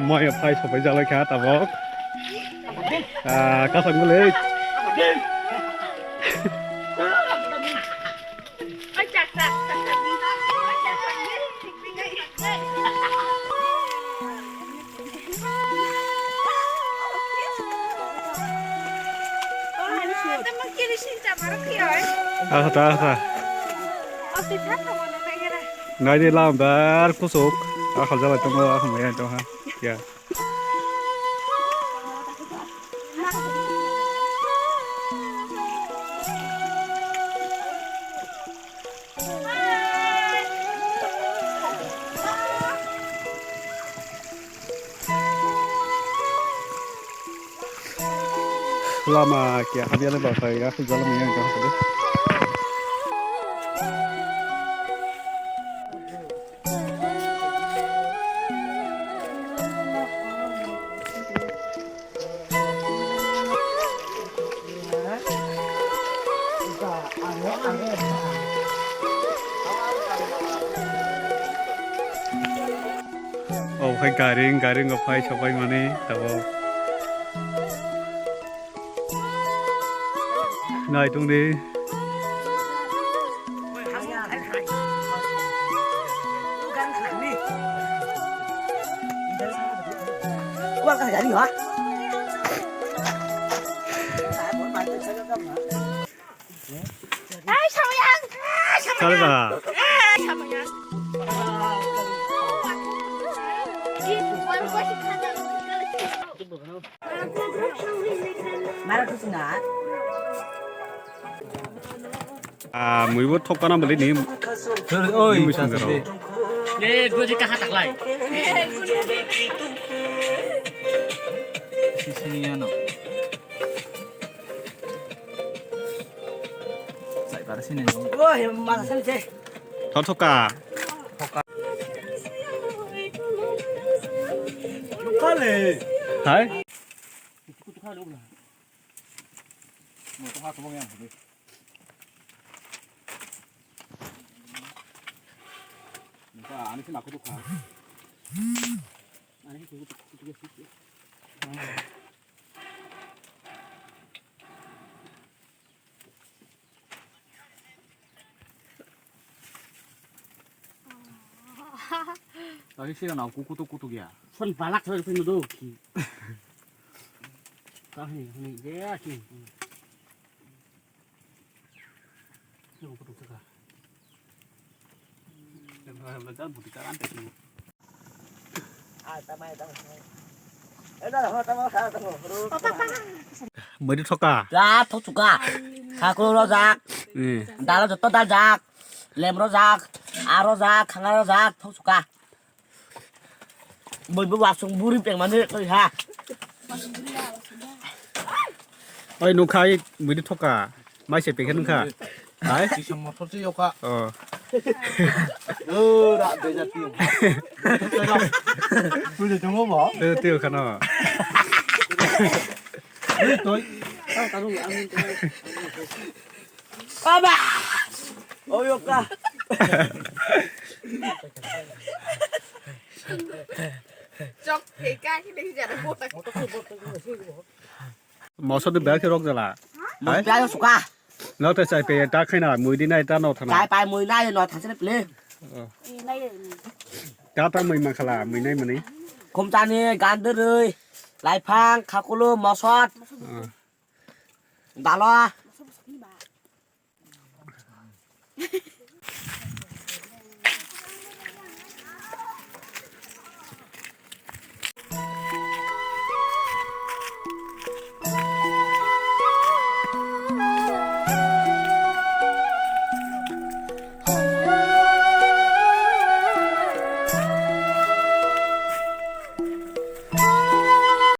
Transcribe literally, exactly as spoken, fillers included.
Maya phai sopai jalai kha tabok. Ah, kasang gulei. Aha ta, aha ta. Nai di lam bar kusuk. Akhal jalai tongo, akhal maya tongo ha. Ya. Lama khe hamya le ba phai ya, jala manya jang phai. Obo khe gari, gari wngkha phai sopai mani tabok. Nai tongdi. Ai, Samayang! Ai, Samayang! Kalba. Ai, Samayang! Mara khusna. Ah, muibo thokana beli ni. Oi, ni muisung garo. Eh, gua je kaha taklai. Sisini ano. Sai para sini. Oh, he masa sel je. Thothoka. Hai. Tadi sih na kuku tu kutu ya. Son balak saya pun dulu ki. Kah ni ni dia ki. Yang kutu tu kah. Yang buti karan tu. Mui di thoka. Ja thok chuka. Khaklo rojak. Eh. Dal joto dal jak. Lem rojak. Aro jak, khanga rojak, thok chuka. Mui bo wasung buri peng mani koi ha. Oi, nukha, mui di thoka. Mai se pekhe nukha. Hai? Sisa motor se yoka. Oh. Oh, ra, beja tiyo. Tui de tongo bo? Eh, tiyo khano. Eh, toi. Baba! Oh, yoka. Chok, theka, ki dei jana. Moso de bag rok jala. Mo hai? Bag suka. Nok te chai pe ta khaina mui di nai ta nok thana. Chai pai mui nai no thang sene ple. Oh. Ta ta mui ma khala mui nai mani. Khumchani, gandrwi, laifang, khakulo, mosot. Oh. Dalo.